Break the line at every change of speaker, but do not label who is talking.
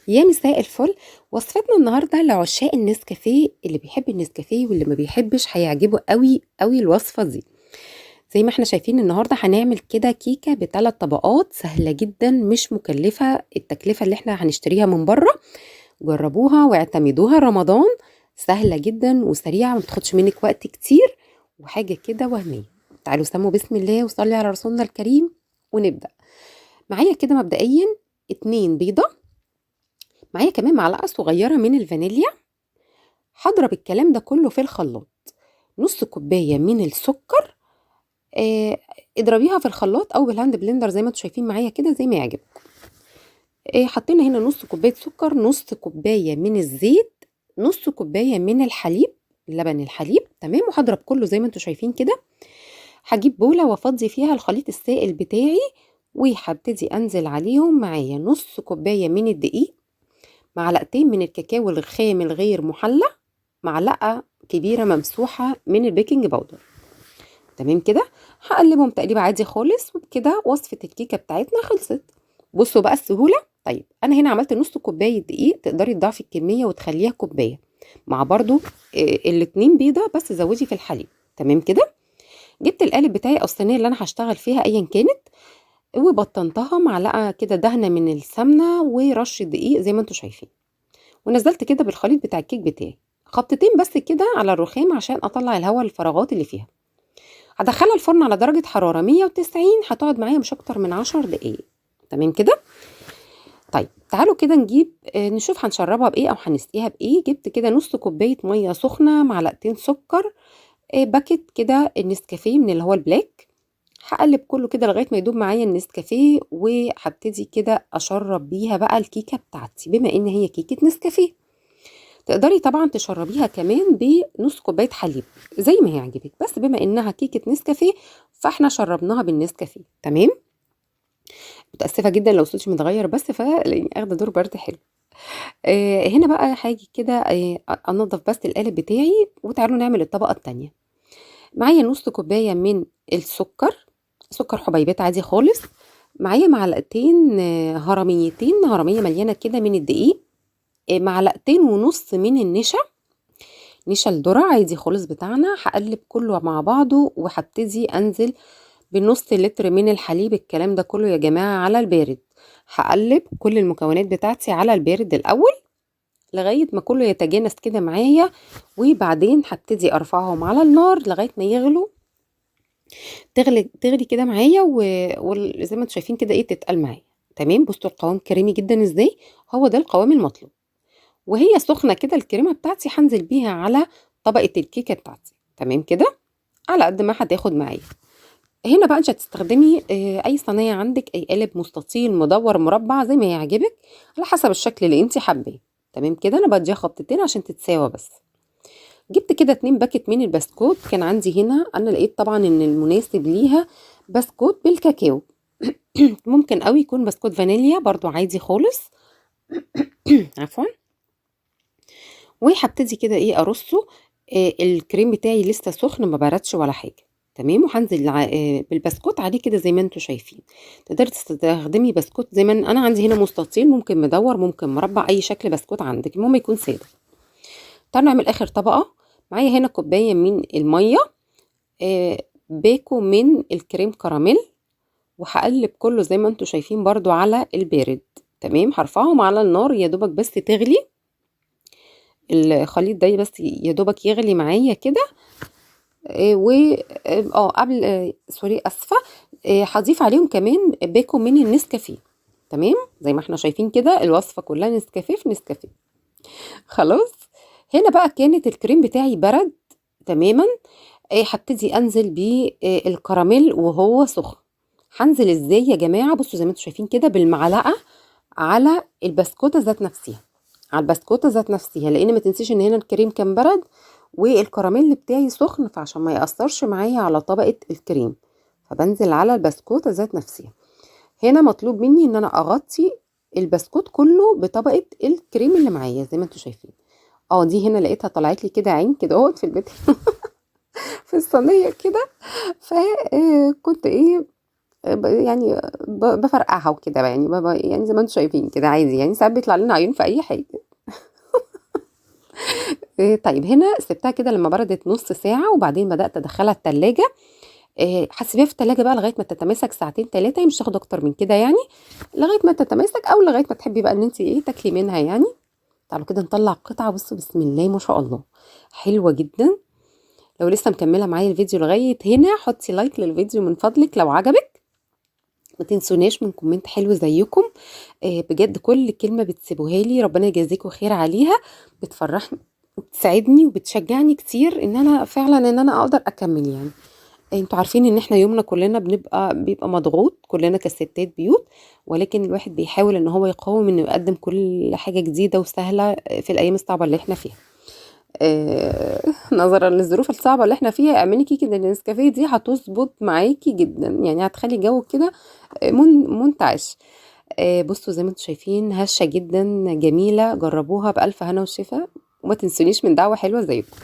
يا مساء الفل. وصفتنا النهارده لعشاق النسكافيه، اللي بيحب النسكافيه واللي ما بيحبش هيعجبه قوي قوي الوصفة دي. زي ما احنا شايفين النهارده هنعمل كده كيكة بثلاث طبقات، سهلة جدا مش مكلفة التكلفة اللي احنا هنشتريها من بره. جربوها واعتمدوها رمضان، سهلة جدا وسريعة، ما بتاخدش منك وقت كتير، وحاجه كده وهمية. تعالوا سموا بسم الله وصلي على رسولنا الكريم ونبدا. معايا كده مبدئيا 2 بيضة، معايا كمان معلقه صغيرة من الفانيليا. هضرب الكلام ده كله في الخلاط. نص كوباية من السكر، اضربيها في الخلاط او بال hand blender زي ما انتم شايفين معايا كده، زي ما يعجبكم. حطينا هنا نص كوباية سكر، نص كوباية من الزيت، نص كوباية من الحليب، لبن الحليب، تمام. وهضرب كله زي ما انتم شايفين كده. هجيب بوله وافضي فيها الخليط السائل بتاعي، وهبتدي انزل عليهم معايا نص كوباية من الدقيق، معلقتين من الكاكاو الخام الغير محلى، معلقه كبيرة ممسوحة من ال baking powder، تمام كده. هقلبهم تقليب عادي خالص، وبكده وصفه الكيكه بتاعتنا خلصت. بصوا بقى السهولة. طيب انا هنا عملت نص كوباية دقيق، تقدري تضاعفي الكمية وتخليها كوباية، مع برضو الاتنين بيضة، بس زودي في الحليب، تمام كده. جبت القالب بتاعي او الصينية اللي انا هشتغل فيها ايا كانت، وبطنتها معلقه كده دهنه من السمنة ورشه دقيق زي ما انتم شايفين، ونزلت كده بالخليط بتاع الكيك بتاعي خبطتين بس كده على الرخام عشان اطلع الهواء الفراغات اللي فيها. هدخلها الفرن على درجه حرارة 190، هتقعد معايا مش اكتر من 10 دقايق، تمام كده. طيب تعالوا كده نجيب نشوف هنشربها بايه او هنسقيها بايه. جبت كده نص كوباية مية سخنة، معلقتين سكر، باكت كده النسكافيه من اللي هو ال black. هقلب كله كده لغاية ما يدوب معايا النسكافيه، وهبتدي كده اشرب بيها بقى الكيكه بتاعتي، بما ان هي كيكة نسكافيه. تقدري طبعا تشربيها كمان بنص كوباية حليب زي ما هيعجبك، بس بما انها كيكة نسكافيه فاحنا شربناها بالنسكافيه، تمام. متاسفه جدا لو صوتي متغير، بس فلاني اخده دور برد حلو. هنا بقى هاجي كده انضف بس القالب بتاعي، وتعالوا نعمل الطبقة الثانية. معايا نص كوباية من السكر، سكر حبيبات عادي خالص، معايا معلقتين، هرميتين، هرميه مليانة كده من الدقيق، معلقتين ونص من النشا، نشا الذرة عادي خالص بتاعنا. هقلب كله مع بعضه، وهبتدي انزل بنص لتر من الحليب. الكلام ده كله يا جماعة على البارد. هقلب كل المكونات بتاعتي على البارد الاول لغاية ما كله يتجانس كده معايا، وبعدين هبتدي ارفعهم على النار لغاية ما يغلوا، تغلي كده معايا، وزي ما انتم شايفين كده ايه تتقل معايا، تمام. بصوا القوام كريمي جدا ازاي، هو ده القوام المطلوب. وهي سخنة كده الكريمة بتاعتي هنزل بيها على طبقه الكيكه بتاعتي، تمام كده، على قد ما هتاخد معايا. هنا بقى انت هتستخدمي اي صينية عندك، اي قالب مستطيل مدور مربع زي ما يعجبك، على حسب الشكل اللي انت حباه، تمام كده. انا بديها خبطتين عشان تتساوى بس. جبت كده 2 باكت من البسكوت كان عندي هنا، انا لقيت طبعا ان المناسب ليها بسكوت بالكاكاو، ممكن قوي يكون بسكوت فانيليا برضو عادي خالص، عفوا. وهبتدي كده ايه ارصه. الكريم بتاعي لسه سخن ما بردش ولا حاجة، تمام. وهنزل بالبسكوت عليه كده زي ما انتم شايفين. تقدري تستخدمي بسكوت زي ما انا عندي هنا مستطيل، ممكن مدور، ممكن مربع، اي شكل بسكوت عندك، المهم يكون ساده. تعالوا نعمل اخر طبقه. معايا هنا كوباية من المية، باكو من الكريم كراميل، وهقلب كله زي ما انتم شايفين برضو على البارد، تمام. هرفعهم على النار يا دوبك بس تغلي الخليط ده، بس يا دوبك يغلي معايا كده. و قبل، sorry اسفه، هضيف عليهم كمان باكو من النسكافيه، تمام. زي ما احنا شايفين كده الوصفة كلها نسكافيه في نسكافيه. خلاص هنا بقى كانت الكريم بتاعي برد تماما. هبتدي انزل بالكراميل وهو سخن. هنزل ازاي يا جماعة؟ بصوا زي ما انتم شايفين كده بالمعلقه على البسكوته ذات نفسها، على البسكوته ذات نفسها، لان ما تنسيش ان هنا الكريم كان برد والكراميل بتاعي سخن، فعشان ما يأثرش معايا على طبقه الكريم فبنزل على البسكوته ذات نفسها. هنا مطلوب مني ان انا اغطي البسكوت كله بطبقه الكريم اللي معايا زي ما انتم شايفين. دي هنا لقيتها طلعت لي كده عين كده اهوت في البيت في الصينية كده، كنت يعني بفرقعها وكده يعني، يعني زي ما انتم شايفين كده عادي، يعني ساعات بيطلع لنا عيون في اي حاجة. طيب هنا سبتها كده لما بردت نص ساعة، وبعدين بدات ادخلها التلاجة. هتسيبيها في التلاجة بقى لغاية ما تتماسك ساعتين 3، مش هتاخد اكتر من كده يعني، لغاية ما تتماسك او لغاية ما تحبي بقى ان انت تاكلي منها يعني. تعالوا كده نطلع قطعه، بصوا بسم الله ما شاء الله حلوة جدا. لو لسه مكملة معايا الفيديو لغاية هنا حطي like للفيديو من فضلك لو عجبك، ما تنسوناش من comment حلو زيكم. بجد كل كلمة بتسيبوها لي ربنا يجازيكم خير عليها، بتفرحني وبتساعدني وبتشجعني كتير ان انا فعلا ان انا اقدر اكمل يعني. انتوا عارفين ان احنا يومنا كلنا بيبقى مضغوط كلنا كستات بيوت، ولكن الواحد بيحاول ان هو يقاوم انه يقدم كل حاجة جديدة وسهلة في الايام الصعبة اللي احنا فيها. نظرا للظروف الصعبة اللي احنا فيها، اعملي كيكة النسكافيه دي هتظبط معاكي جدا يعني، هتخلي الجو كده منتعش. بصوا زي ما انتم شايفين هشه جدا جميلة، جربوها بالف هنا وشفا، وما تنسونيش من دعوه حلوة زيكم.